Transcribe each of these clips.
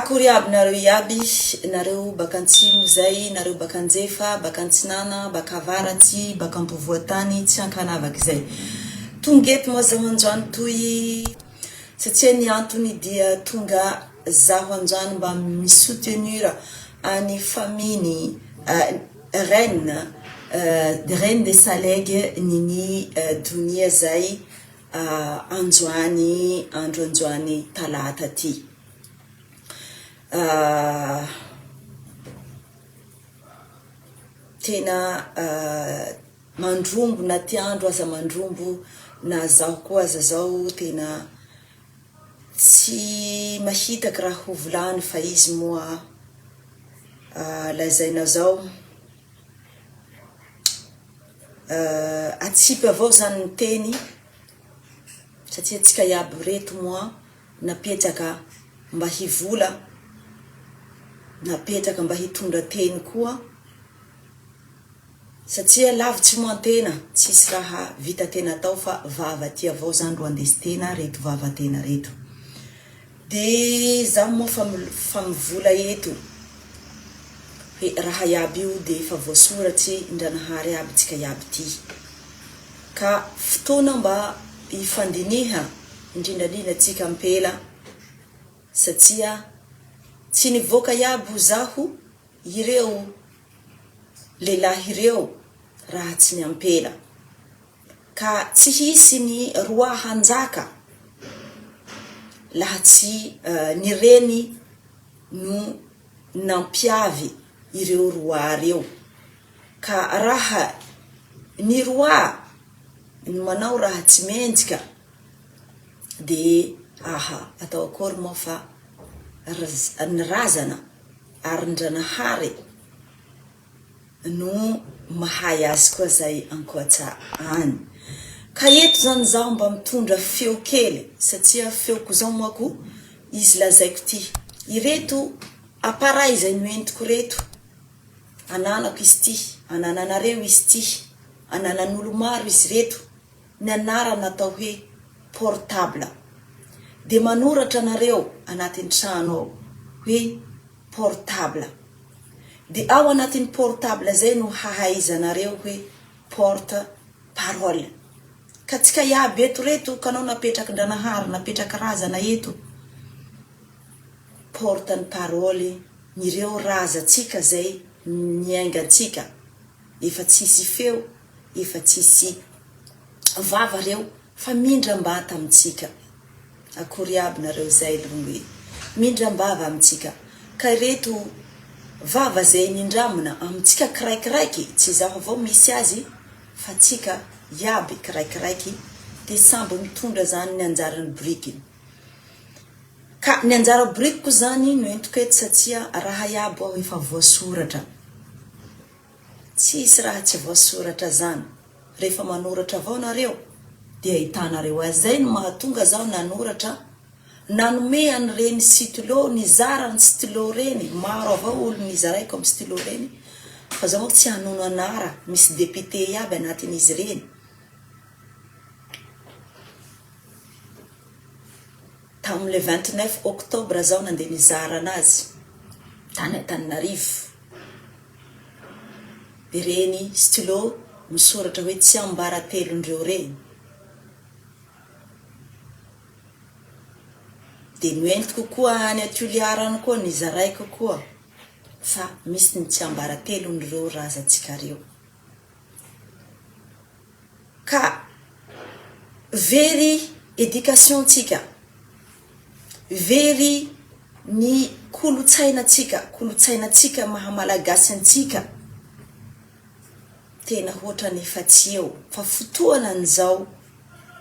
Akory aby nareo iaby, nareo baka antsimo zay, nareo baka anjefa, baka antsinana, baka avaratsy, baka ampovoantany, tsy ankanavaka izay. Tonga eto moa zaho androany toy satria ny antony dia tonga zaho androany mba mi-soutenir any famille-ny reine, reine de Salegy Nini Donia zay androany andro androany talata ty. Tena mandrombo na ty andro aza mandrombo na zaho koa aza zao tena tsy mahitaky raha ho volany fa izy moa lazaina zao atsipy avao zany ny teny satria tsika iaby reto moa napetraka mba hivola, napetraka mba hitondra teny koa satria lavitsy moa antena tsisy raha vita tena atao fa vava aty avao zany ro andesitena reto vava tena reto de zaho moa fa fa mivola eto hoe raha iaby io de efa voasoratsy ndranahary aby tsika iaby ty ka fotoana mba hifandiniha indrindra indrindra tsika ampela satria tsy nivoaka iaby ho zaho ireo lehilahy ireo raha tsy ny ampela ka tsy hisy ny roi hanjaka laha tsy ny reny no nampiavy ireo roi reo ka raha ny roi no manao raha tsy mendrika de aha atao akory moa fa ny razana ary ndranahary no mahay azy koa zay ankoatsa any. Ka eto zany zaho mba mitondra feo kely satria feoko zao moako izy lazaiko ty. Ireto appareil izay noentiko reto, ananako izy ty, anananareo izy ty, ananan'olo maro izy reto, ny anarana atao hoe portable. De manoratra anareo anatin'ny trano ao hoe portable. De ao anatin'ny portable zay no hahaizanareo hoe porte parole. Ka tsika iaby eto reto kanao napetraky ndranahary napetraky razana eto porte ny parole nireo razatsika zay niaingantsika efa tsisy feo efa tsisy vava reo fa mindram-bata amintsika. Akory aby nareo zay longo e. Mindram-bava amintsika. Ka ireto vava zay nindramina amintsika kiraikiraiky, tsy izaho avao misy azy fa tsika iaby kiraikiraiky de samby mitondra zany ny anjaran'ny birikiny. Ka ny anjara birikiko zany no entiko eto satria raha iaby aho efa voasoratra. Tsisy raha tsy voasoratra zany, rehefa manoratra avao nareo dia ahitanareo azy, zay no mahatonga zaho nanoratra nanome an'ireny stylo, nizara ny stylo reny, maro avao olo nizaraiko am stylo reny, fa zaho manko tsy hanono anara, misy député iaby anatin'izy reny. Tamin'ny le 29 octobre zaho nandeha nizara anazy tany Antananarivo. Ireny stylo misoratra hoe tsiambaratelondreo ireny dia noentiko koa any Toliara any koa, nizaraiko koa fa misy ny tsiambaratelon'ireo razantsika ireo. Ka very éducation tsika, very ny kolotsaina tsika, kolotsaina tsika maha malagasy antsika tena hoatrany efa tsy eo fa fotoana an'izao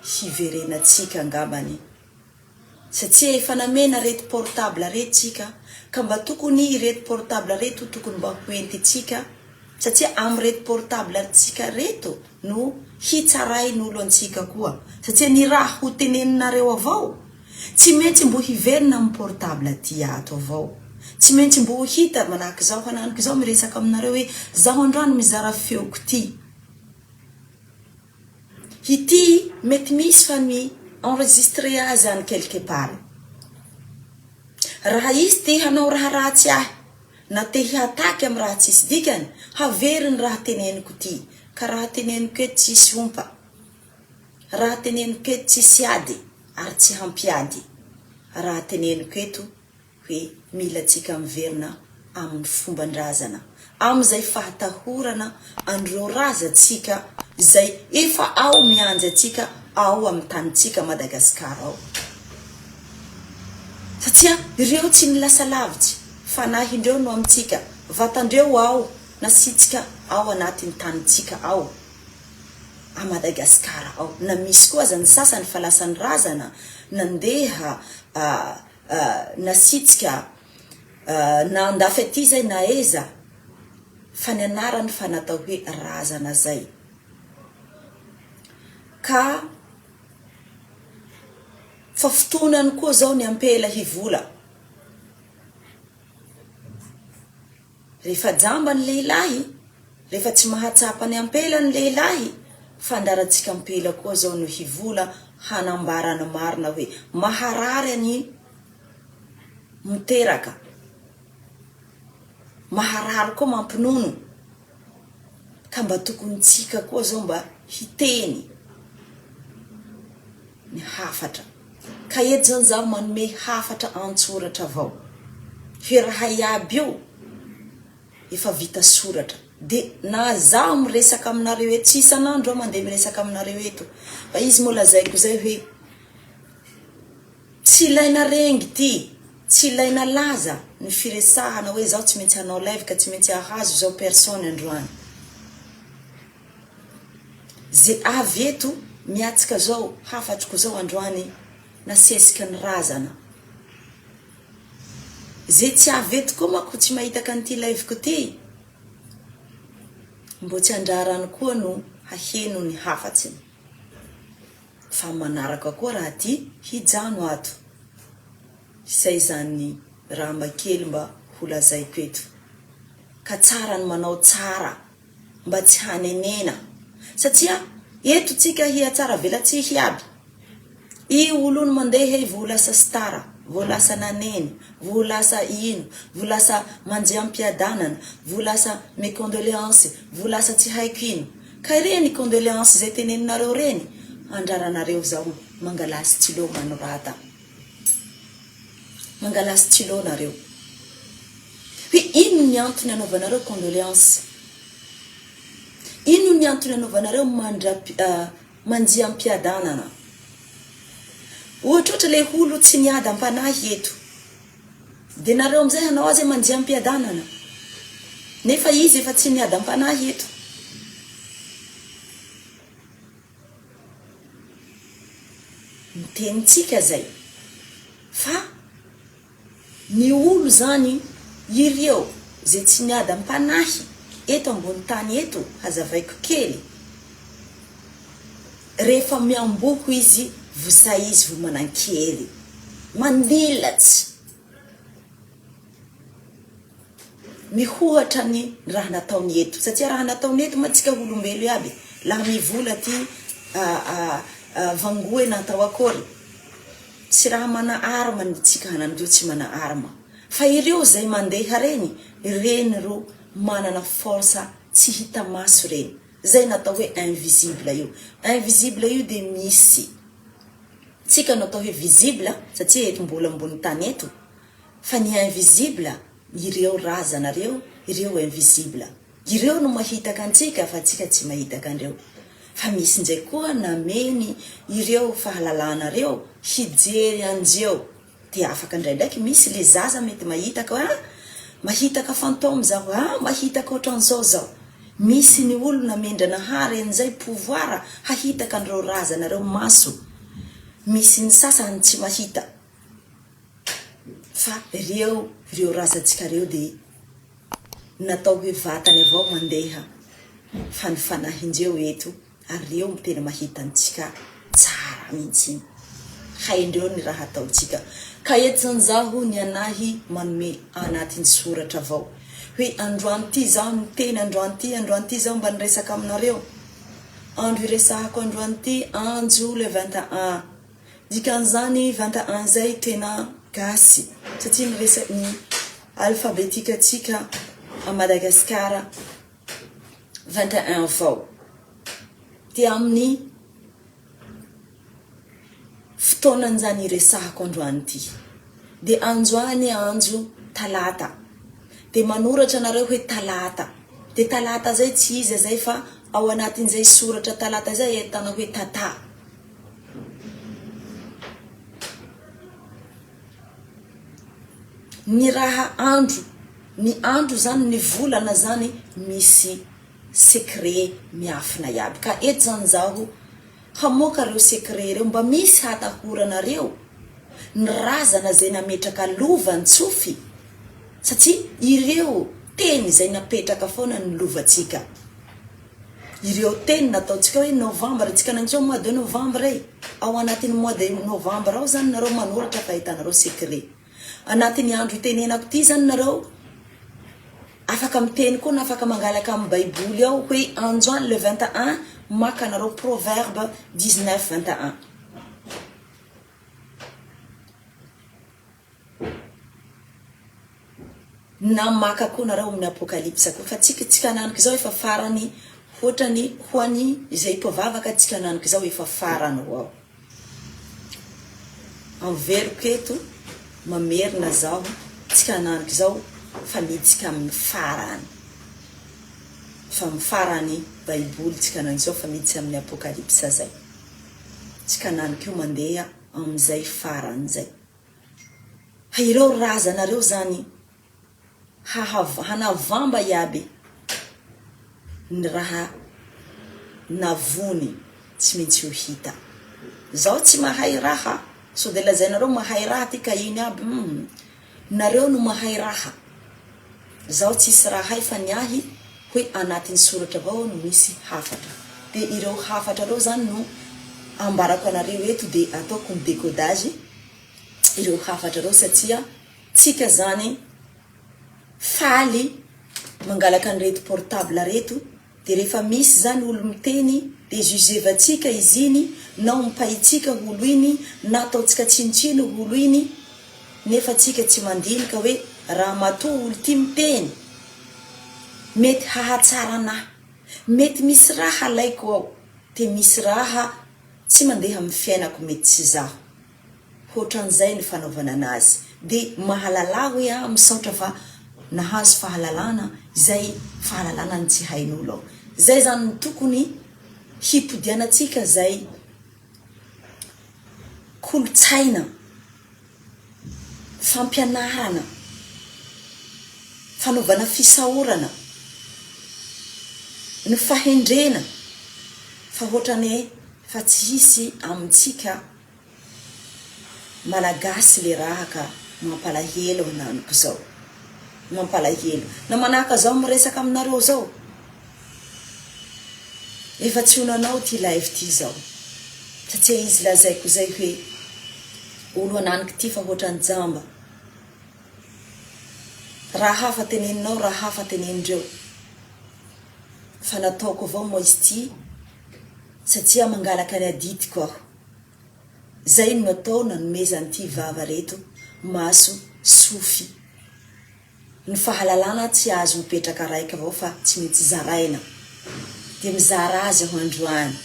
hiverenantsika angambany. Satria efa namena reto portable reto tsika ka mba tokony ireto portable reto tokony mba ho entitsika satria amin'ireto portable tsika reto no hitsarain'olo antsika koa satria ny raha ho teneninareo avao tsy maintsy mbo hiverina amin'ny portable aty ato avao tsy maintsy mbo ho hita manahaka izao hananiko izao miresaka aminareo hoe zaho androany mizara feoko ty Ity mety misy fa mi enregistrer azy any quelque part. Raha izy te hanao raha ratsy ahy, na te hihataky am raha tsisy dikany, haveriny raha teneniko ty, ka raha teneniko eto tsisy ompa, raha teneniko eto tsisy ady ary tsy hampiady, raha teneniko eto hoe mila antsika miverina amin'ny fomban-drazana, amin'izay fahatahorana an'ireo razantsika izay efa ao miandry antsika ao amin'ny tanintsika Madagascar ao. Satria ireo tsy ny lasa lavitsy, fanahindreo no amintsika, vatandreo ao nasiantsika ao anatin'ny tanintsika ao a Madagascar ao. Na misy koa aza ny sasany fa lasa ny razana nandeha a nasiantsika na andafy aty zay na aiza fa ny anarany fa natao hoe razana zay ka fa fotoanany koa zao ny ampela hivola Rehefa jamba ny lehilahy, rehefa tsy mahatsapa ny ampela ny lehilahy, fandarantsika ampela koa zao no hivola hanambara ny marina hoe maharary anie miteraka, maharary koa mampinono, ka mba tokony tsika koa zao mba hiteny ny hafatra. Ka eto zany zaho manome hafatra antsoratra avao fe raha iaby io efa vita soratra de na zaho miresaka aminareo eto tsy isan'andro aho mandeha miresaka aminareo eto fa izy moa lazaiko zay hoe tsy ilaina rengy ty tsy ilaina laza ny firesahana hoe zaho tsy maintsy hanao live ka tsy maintsy ahazo zao personne androany Ze avy eto miatsika zao hafatriko zao androany nasesika ny razana. Ze tsy avy eto koa manko tsy mahitaka an'ity live-ko ty mbô tsy andrarany koa no haheno ny hafatsiny. Fa manaraka koa raha ty hijano ato. Izay zany raha mba kely mba ho lazaiko eto. Ka tsara ny manao tsara. mba tsy hanenena satria eto tsika hihatsara velatsihy iaby i olon mandeha i vo lasa star vo lasa naneny vo lasa ino vo lasa manjeha ampiadanana vo lasa mes condoleances vo lasa tsy haiko ino ka ireny condoleances zay teneninareo reny andraranareo zao mangalà stylo manorata mangalà stylo nareo Hoe inona ny antony anaovanareo condoléances? Inona ny antony anaovanareo manjiam-piadanana? Ohatrohatra ilay olo tsy niadam-panahy eto, dia nareo amin'izay hanao azy hoe manjiam-piadanana, nefa izy efa tsy niadam-panahy eto. Ny tenintsika izay, fa Ny olo zany ireo ze tsy miadam-panahy eto ambony tany eto hazavaiko kely, rehefa miamboho izy vosay izy vo manan-kery, mandilatsy, mihoatra ny raha nataony eto, satria raha nataony eto mantsy tsika olombelo iaby laha mivola ty vangoe natao akory, Tsy raha mana arme ny tsika hananreo tsy mana arme fa ireo zay mandeha reny reny ro manana force tsy hita maso reny zay natao hoe invisible io invisible io de misy tsika no atao hoe visible satria eto mbola ambony tany eto fa ny invisible ireo razana reo ireo invisible Ireo no mahitaka antsika fa tsika tsy mahitaka andreo. Fa misy njay koa nameny ireo fahalalana reo hijery anjeo de afaka ndraindraiky misy le zaza mety mahitaka hoe ah mahitaka fantôme zaho ah mahitaka otranzao zaho. Misy ny olo namendranahary anzay pouvoir hahitaka anreo razana reo maso. Misy ny sasany tsy mahita fa reo reo razantsika reo de Natao hoe vatany avao mandeha fa ny fanahinjeo eto ary reo no tena mahita antsika tsara mintsy haindreo ny raha ataontsika ka eto zany zaho ny anahy manome anatin'ny soratra avao hoe androany ty zaho niteny androany ty androany ty zaho mba niresaka aminareo andro iresahako androany ty anjo le 21 dikan'izany 21 zay tena. gasy satria ny resa ny alphabetikantsika à Madagascar 21 avao dia amin'ny fotoanan'izany iresahako androany ity dia androany andro talata dia manoratra anareo hoe talata dia talata zay tsy iza zay fa ao anatin'izay soratra talata zay ahitana hoe tata. Ny raha andro, ny andro zany, ny volana zany misy secret miafina iaby ka eto zany zaho hamoaka reo secret reo mba misy hatahoranareo ny razana zay nametraka lova ntsofy satria ireo teny zay napetraka foana ny lovantsika. Ireo teny nataontsika hoe novembre, tsika nantsy mois de novembre e! Ao anatin'ny mois de novembre ao zany nareo manoratra fa ahitanareo secret. Anatin'ny andro itenenako ity zany nareo afaka miteny koa na afaka mangalaka amin'ny baiboly ao hoe androany le 21 maka anareo proverbe 19 21. Na maka koa nareo amin'ny apokalypsa koa fa tsika tsika ananika izao efa farany hoatrany ho any izay mpivavaka tsika ananika izao efa farany ho ao. Averiko eto mamerina zaho tsika ananika izao fa miditsika amin'ny farany. Fa amin'ny farany baiboly tsika ananika izao fa miditsy amin'ny apokalypsa zay. Tsika ananika io mandeha amin'izay farany zay. Fa ireo razanareo zany hanavamba iaby ny raha navony tsy maintsy ho hita. Zaho tsy mahay raha, sao de lazainareo mahay raha ty ka ino aby humm nareo no mahay raha. Zaho tsisy raha hay fa ny ahy hoe anatin'ny soratra avao no misy hafatra. De ireo hafatra reo zany no ambarako anareo eto de ataoko ny decodage ireo hafatra reo satria tsika zany faly mangalaka an'ireto portable reto de rehefa misy zany olo miteny de jugevantsika izy iny na ompaintsika olo iny na ataontsika tsinontsino olo iny nefa tsika tsy mandinika hoe raha matoa olo ty miteny mety hahatsara anah mety misy raha alaiko ao de misy raha tsy mandeha amin'ny fiainako mety tsy zaho Hoatran'izay ny fanaovana anazy. Dia mahalalà hoe ah misaotra fa nahazo fahalalana izay fahalalana ny tsy hain'olo ao. Izay zany no tokony hipodianantsika izay kolontsaina, fampianarana, fanaovana fisaorana, ny fahendrena fa hoatrany hoe fa tsy hisy amintsika Malagasy le raha ka mampalahelo ananiko zao mampalahelo na manahaka zao miresaka aminareo zao efa tsy ho nanao ty live ty zao satria izy lazaiko zay hoe olo ananiko ty fa hoatrany jamba raha hafa teneninao raha hafa tenenindreo fa nataoko avao moa izy ty satria mangalaka ny adidiko aho. Zay no atao nanomezan'ity vava reto maso sofy. Ny fahalalana tsy azo mipetraka raika avao fa tsy maintsy zaraina. Dia mizara azy aho androany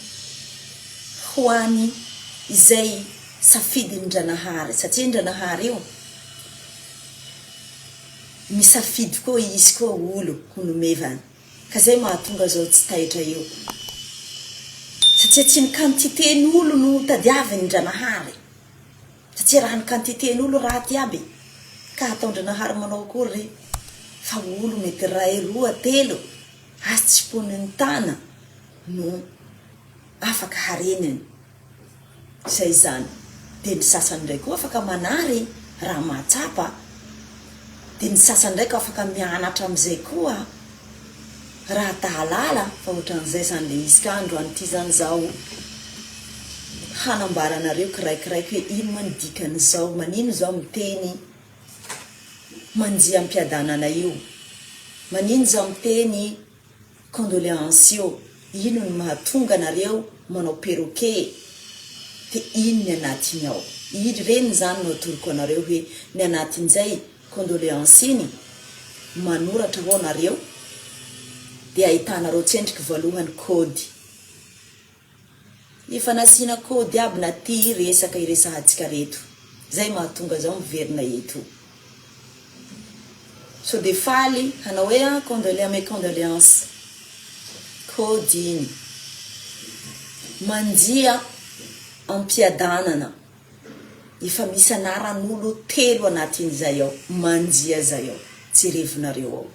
ho any izay safidin'i Ndranahary satria Ndranahary io misafidy koa izy koa olo ho nomevany. Ka zay mahatonga zao tsy taitra io. Satria tsy ny quantité ny olo no tadiaviny Ndranahary. Satria raha ny quantité ny olo raty aby ka hataondranahary manao akory re fa olo mety ray roa telo azy tsy mponin'ny tana no afaka hareniny. Izay izany. Dia ny sasany indray koa afaka manary raha mahatsapa. Dia ny sasany indray koa afaka mianatra amin'izay koa raha ta hahalala fa ohatran'izay izany ilay izy. Ka androany ity izany izaho hanambara anareo kiraikiraiky hoe ino moa ny dikan'izao, manino izaho miteny manjia am-piadanana io, manino izaho miteny Condoléances io, ino ny mahatonga anareo manao perroquet de ino ny anatiny ao? Ireny izany no atoroko anareo hoe ny anatin'izay condoléances iny, manoratra ho'a nareo dia ahitanareo tsendriky voalohany code. Efa nasiana code aby na ty resaka iresahantsika reto. Zay mahatonga zaho miverina eto. Sao de faly hanao hoe ah condoléances mes condoléances. Code iny. Manjia ampiadanana. Efa misy anaran'olo telo anatin'izay ao. Manjia zay ao. Jerevonareo ao.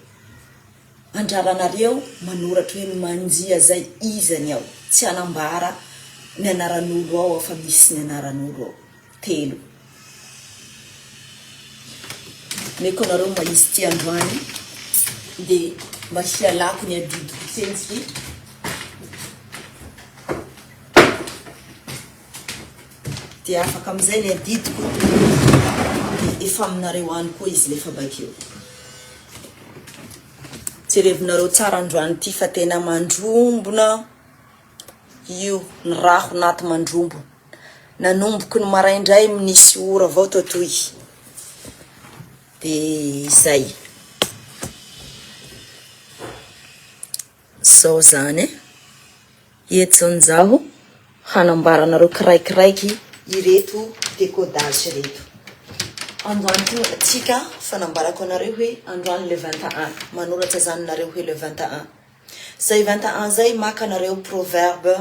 Andraranareo manoratra hoe manjia zay iza ny ao, tsy hanambara ny anaran'olo ao aho fa misy ny anaran'olo ao. Telo. Omeko anareo mba izy ity androany dia mba hialako ny adidiko tsentsy. Dia afaka amin'izay ny adidiko dia efa aminareo any koa izy lefa bakeo. Jerevinareo tsara androany ity fa tena mandrombona io ny rahona ato mandrombona. Nanomboky ny maraindray nisy ora avao tatoy. Dia izay. Zao zany e. Eto zany zaho hanambara anareo kiraikiraiky ireto decodage ireto. Androany tonga tsika fanambarako anareo hoe androany le 21. Manoratra zany nareo hoe le 21. Zay 21 zay maka anareo proverbe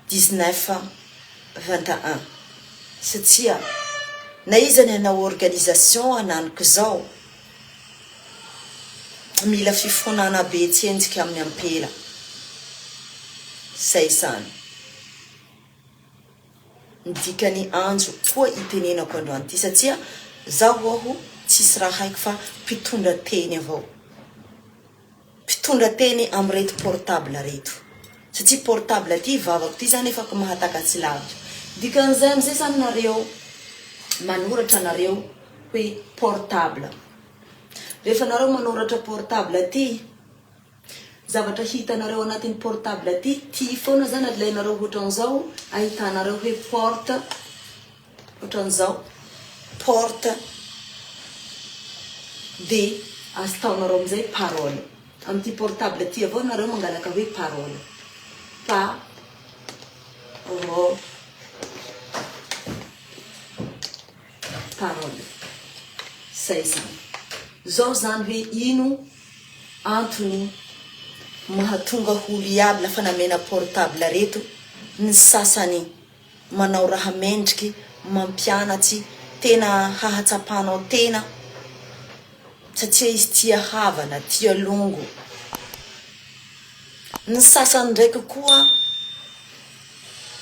19 21. Satria na iza ny hanao organisation hananiko zao mila fifonana be tsenjika amin'ny ampela. Zay zany. Ny dikany anjo koa itenenako androany ty satria zaho aho tsisy raha haiko fa mpitondra teny avao. Mpitondra teny amin'ireto portable reto. Satria portable ty vavako ty zany efa mahatakatsy lavitra. Dikan'izay amizay zany nareo manoratra nareo hoe portable. Rehefa nareo manoratra portable ty, zavatra hitanareo anatin'ny portable ty, ty foana zany alainareo ohatran'izao, ahitanareo hoe porte ohatran'izao, porte de astaonareo amizay parole. Amin'ity portable ty avao nareo mangalaka hoe parole. Pa ro parole. Zay zany. Zao zany hoe ino antony mahatonga olo iaby lafa namena portable reto ny sasany manao raha mendriky mampianatsy tena hahatsapanao tena satria izy tia havana tia longo ny sasany ndraiky koa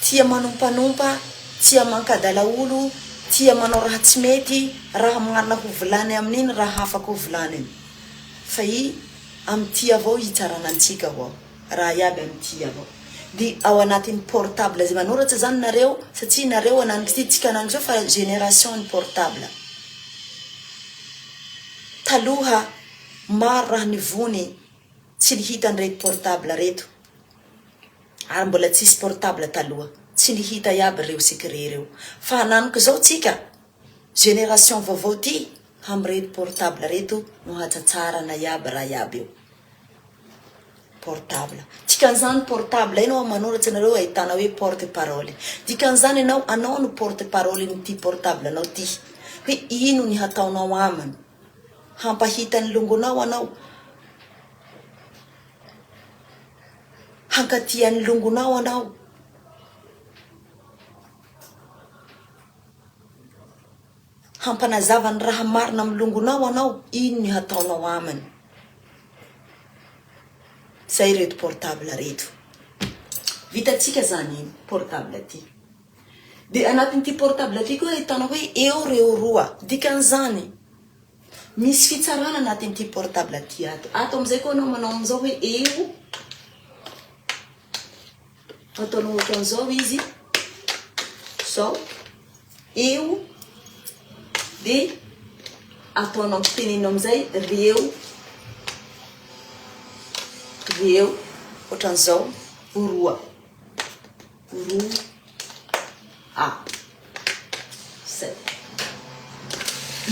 tia manompanompa tia mankadala olo tia manao raha tsy mety raha marina ho vilany amin'iny raha hafa koa vilaniny fa i amin'ity avao hitsarana antsika ho'a. Raha iaby amin'ity avao. Dia ao anatin'ny portable izay manoratsa zany nareo satria nareo anankizy tsika anankizy zao fa génération ny portable. Taloha maro raha nivony tsy nihita an'ireto portable reto ary mbola tsisy portable taloha tsy nihita iaby reo secret reo fa hananiky zao tsika génération vaovao ty amin'ireto portable reto no hatsatsarana iaby raha iaby io. Portable. Dikan'izany portable ianao manoratsa anareo ahitana hoe porte parole. Dikan'izany ianao anao no porte parole n'ity portable anao ty. Hoe ino ny hataonao aminy. Hampahita ny longonao anao. Hankatia ny longonao anao. Hampanazava ny raha marina amin'ny longonao anao, ino ny hataonao aminy. Zay reto portable reto. Vitantsika zany portable ty. De anatin'ity portable ty koa ahitana hoe eo reo roa. Dikan'izany, misy fitsarana anatin'ity portable ty ato. Ato amizay koa anao manao amizao hoe eo. Ataonao ohatran'izao izy. Zao. Eo dia ataonao ampitenenina amin'izay reo reo ohatran'izao roa roa a.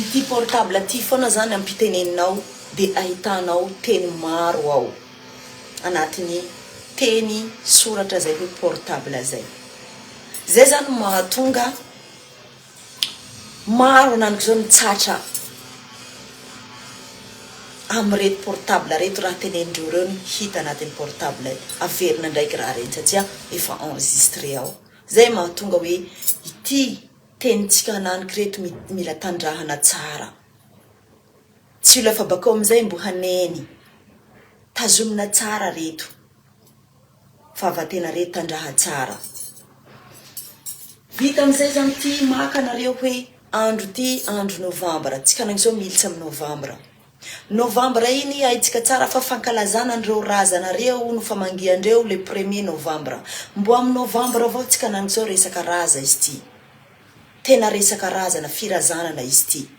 Ity portable ity foana zany ampiteneninao dia ahitanao teny maro ao anatin'ny teny soratra zay hoe portable zay. Zay zany no mahatonga maro ananiko zao mitsatra amin'ireto portable reto raha tenenindreo reo ny hita anatin'ny portable averina ndraiky raha reny satria efa enregistré ao. Zay mahatonga hoe ity Tenintsika ananiko reto mila tandrahana tsara. Tsy olo afa-bakao amizay mbo haneny. Tazomina tsara reto. Vava tena reto tandraha tsara. Vita amizay zany ty maka anareo hoe andro ty andro novambra. Tsika ananko zao militsy am novambra. Novambra iny haintsika tsara fa fankalazana anreo razanareo no famangiandreo le premier novambra. Mbo am novambra avao tsika ananko zao resaka raza izy ty. Tena resaka razana, firazanana izy ity.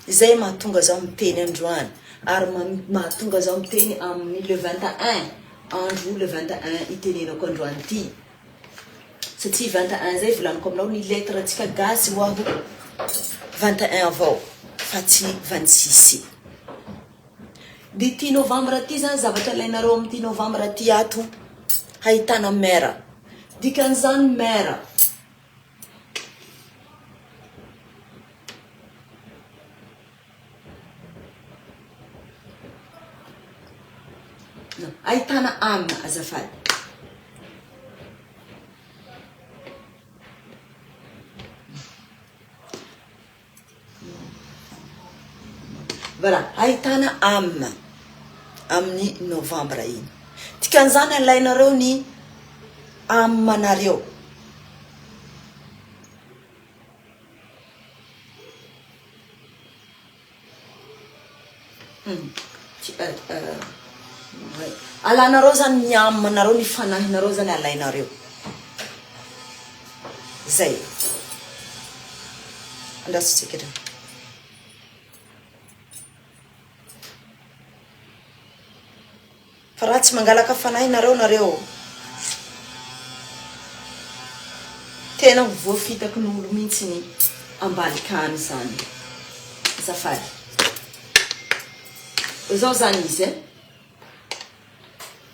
Izay mahatonga zaho miteny androany ary mahatonga zaho miteny amin'ny le 21, andro le 21 itenenako androany ity. Satria 21 zay volaniko aminao ny lettre tsika gasy ho aho 21 avao fa tsy 26. Dia ity novambra ity zany zavatra alainareo amin'ity novambra ity ato hahitana mère. Dikan'izany mère. Ahitana âme azafady. Voilà, ahitana âme amin'ny novambra iny. Dikan'izany alainareo ny âme-nareo. Alanareo zany ny âme nareo, ny fanahinareo zany alainareo. Zay. Andraso tsika dra. Fa raha tsy mangalaka fanahy nareo nareo tena ho voafitaky ny olo mintsy ny ambadika any zany. Azafady. Zao zany izy eh.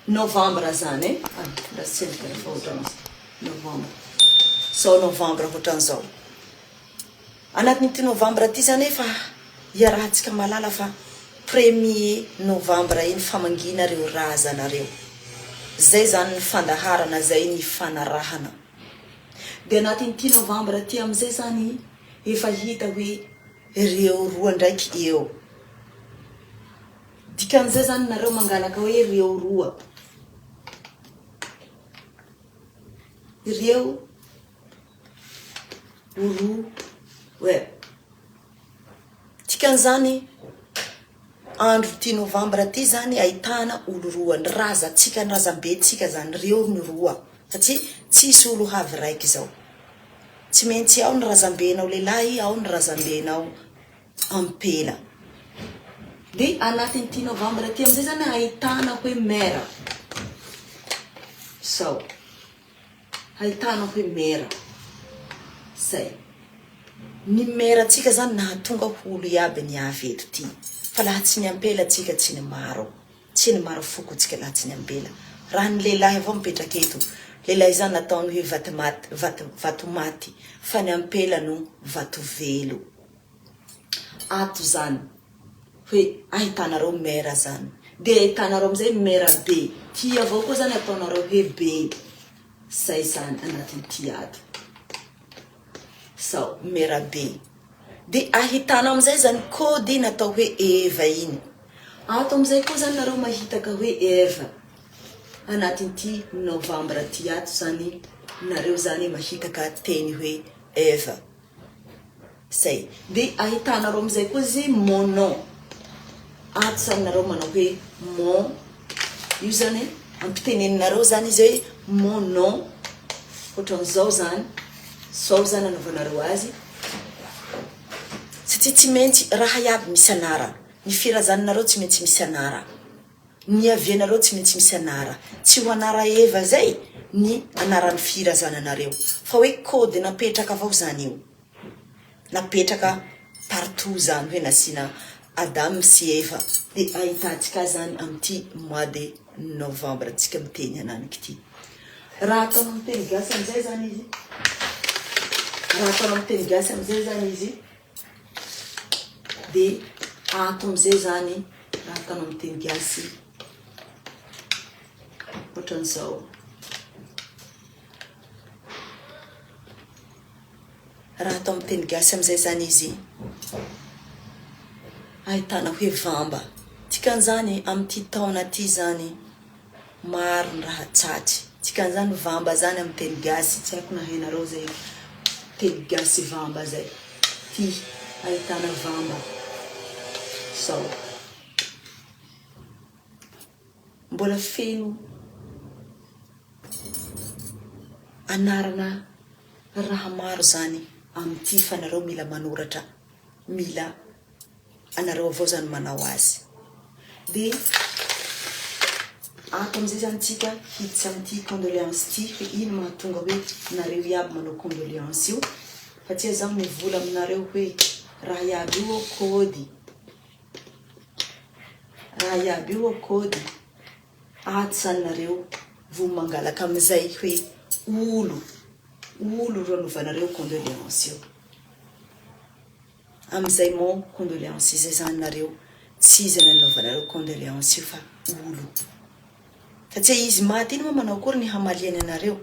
Novembre zany eh. Ah, mba tsy endrika rehefa ohatran'izy. Novembre. Zao novembre ohatran'izao. Anatin'ity novambra ity izany efa iarahantsika mahalala fa premier novambra iny famangiana ireo razana ireo. Izay izany ny fandaharana izay nifanarahana. Dia anatin'ity novambra ity amin'izay izany efa hita hoe ireo roa ndraiky eo. Dikan'izay izany nareo mangalaka hoe ireo roa. Ireo. Oro hoe. Dikan'izany, andro ity novambra ity zany ahitana olo roa, ny razantsika, ny razambentsika zany, reo ny roa, satria tsisy olo havy raiky zao. Tsy maintsy ao ny razambenao lehilahy, ao ny razambenao ampela. Dia anatin'ity novambra ity amizay zany ahitana hoe mère. Zao. Ahitana hoe mera. Zay. Ny mera tsika zany nahatonga ho olo iaby niavy eto ty. Fa laha tsy ny ampela tsika tsy ny maro. Tsy ny maro foko tsika laha tsy ny ampela. Raha ny lehilahy avao mipetraka eto. Lehilahy zany nataony hoe vatimaty, vato, vatomaty. Fa ny ampela no vatovelo. Ato zany. Hoe ahitanareo mera zany. Dia ahitanareo amizay mera be. Ty avao koa zany ataonareo hoe be. Zay zany anatin'ity ato. Sao mera be. Dia ahitana amizay zany kody natao hoe Eva iny. Ato amizay koa zany nareo mahita ka hoe Eva. Anatin'ity novambra ty ato zany nareo zany mahita ka teny hoe Eva. Zay. Dia ahitanareo amin'izay koa izy mon nom. Ato zany nareo manao hoe mon, io zany ampiteneninareo zany izy hoe mon nom, ohatran'izao zany, zao zany anaovanareo azy, satria tsy maintsy raha iaby misy anarana, ny firazananareo tsy maintsy misy anarana. Niavianareo tsy maintsy misy anara. Tsy ho anara Eva zay ny anaran'ny firazananareo. Fa hoe code napetraka avao zany io. Napetraka. partout zany hoe nasiana Adam sy Eva. Dia ahitantsika azy zany amin'ity mois de novembre tsika miteny ananiky ity. Raha ataonao amin'ny teny gasy amin'izay zany izy, raha ataonao amin'ny teny gasy amin'izay zany izy, dia ato amin'izay zany raha ataonao amin'ny teny gasy ohatran'izao. Raha atao amin'ny teny gasy amin'izay izany izy, ahitana hoe vamba. Dikan'izany amin'ity taona ity izany, maro ny raha tratry. Dikan'izany vamba izany amin'ny teny gasy, tsy haiko na hainareo izay teny gasy vamba izay. Ity ahitana vamba izao. Mbola feno anarana raha maro zany amin'ity fa nareo mila manoratra, mila anareo avao zany manao azy. De ato amizay zany tsika hiditra amin'ity condoléance ity hoe ino mahatonga hoe nareo iaby manao condoléance io fa tsy zaho mivola aminareo hoe raha iaby io kôdy. Raha iaby io kôdy ato zany nareo vo mangalaka amizay hoe olo olo ro anovanareo condoléance io amizay mot condoléance izay zany nareo tsy iza nanaovanareo condoléance io fa olo. Fa tsy hay izy maty iny moa manao akory ny hamaliany anareo?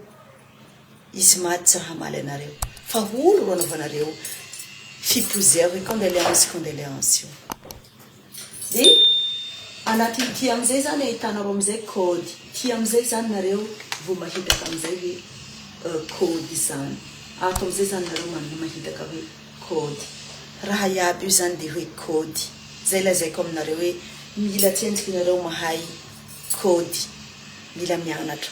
Izy maty tsy hamaly anareo. Fa olo ro anaovanareo fipozea hoe condoléances condoléances io. De anatin'ity amizay zany ahitanareo amizay code. Ty amizay zany nareo vo mahitaka amizay hoe code zany. Ato amizay zany nareo mahitaka hoe code. Raha iaby io zany de hoe code. Zay lazaiko aminareo hoe mila tsentsika nareo mahay Kôdy, mila mianatra.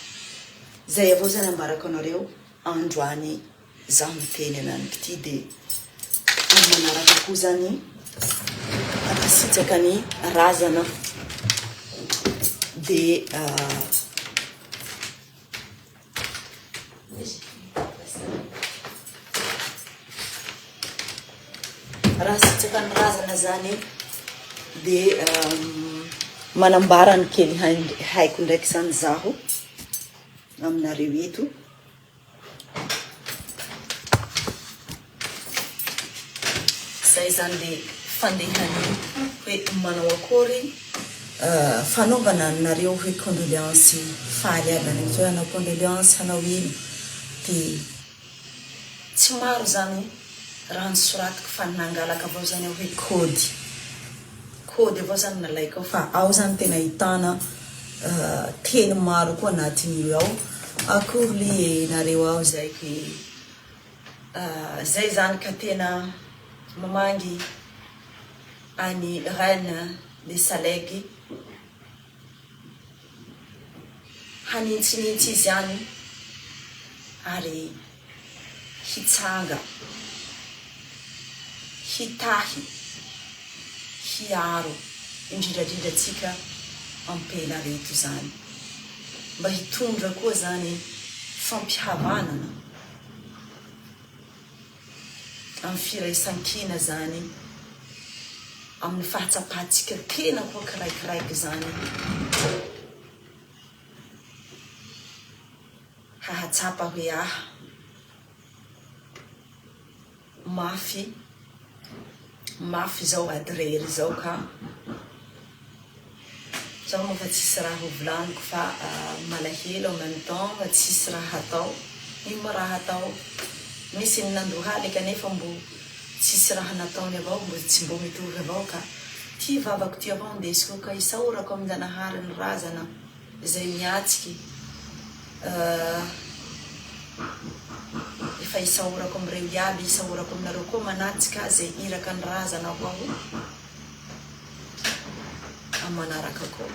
Zay avao zany ambarako anareo androany zaho miteny ananiky ty de amin'ny manaraka koa zany ankasitraka ny razana de Raha sitraka ny razana zany dia manambara ny kely haiko ndraiky zany zaho aminareo eto. Zay zany le fandehany hoe manao akory fanaovana anareo hoe condoléance faly aby any hoe hanao condoléance hanao ino de tsy maro zany raha nosoratiko fa nangalaka avao zany aho hoe code code avao zany nalaiko ao fa ao zany tena ahitana teny maro koa anatin'io ao akory lie nareo ao zay ke Zay zany ka tena mamangy any reine de salegy hanintsinintsy izy any ary hitsanga hitahy hiaro indrindrandrindra antsika ampela reto zany mba hitondra koa zany fampihavanana Amin'ny firaisankina izany, amin'ny fahatsapantsika tena koa kiraikiraiky izany, hahatsapa hoe ah, mafy, mafy izao ady rery izao ka. Zaho moa fa tsisy raha ho volaniko fa malahelo en même temps fa tsisy raha hatao, ino moa raha hatao, misy ny nandohaly kanefa mbo tsisy raha nataony avao mbo tsy mbo mitovy avao ka, ty vavako ty avao ndesiko ka isaorako amin-janahary ny razana izay miatsiky efa isaorako amireo iaby, isaorako aminareo koa manatsika ze iraka ny razana ho aho. Amin'ny manaraka koa.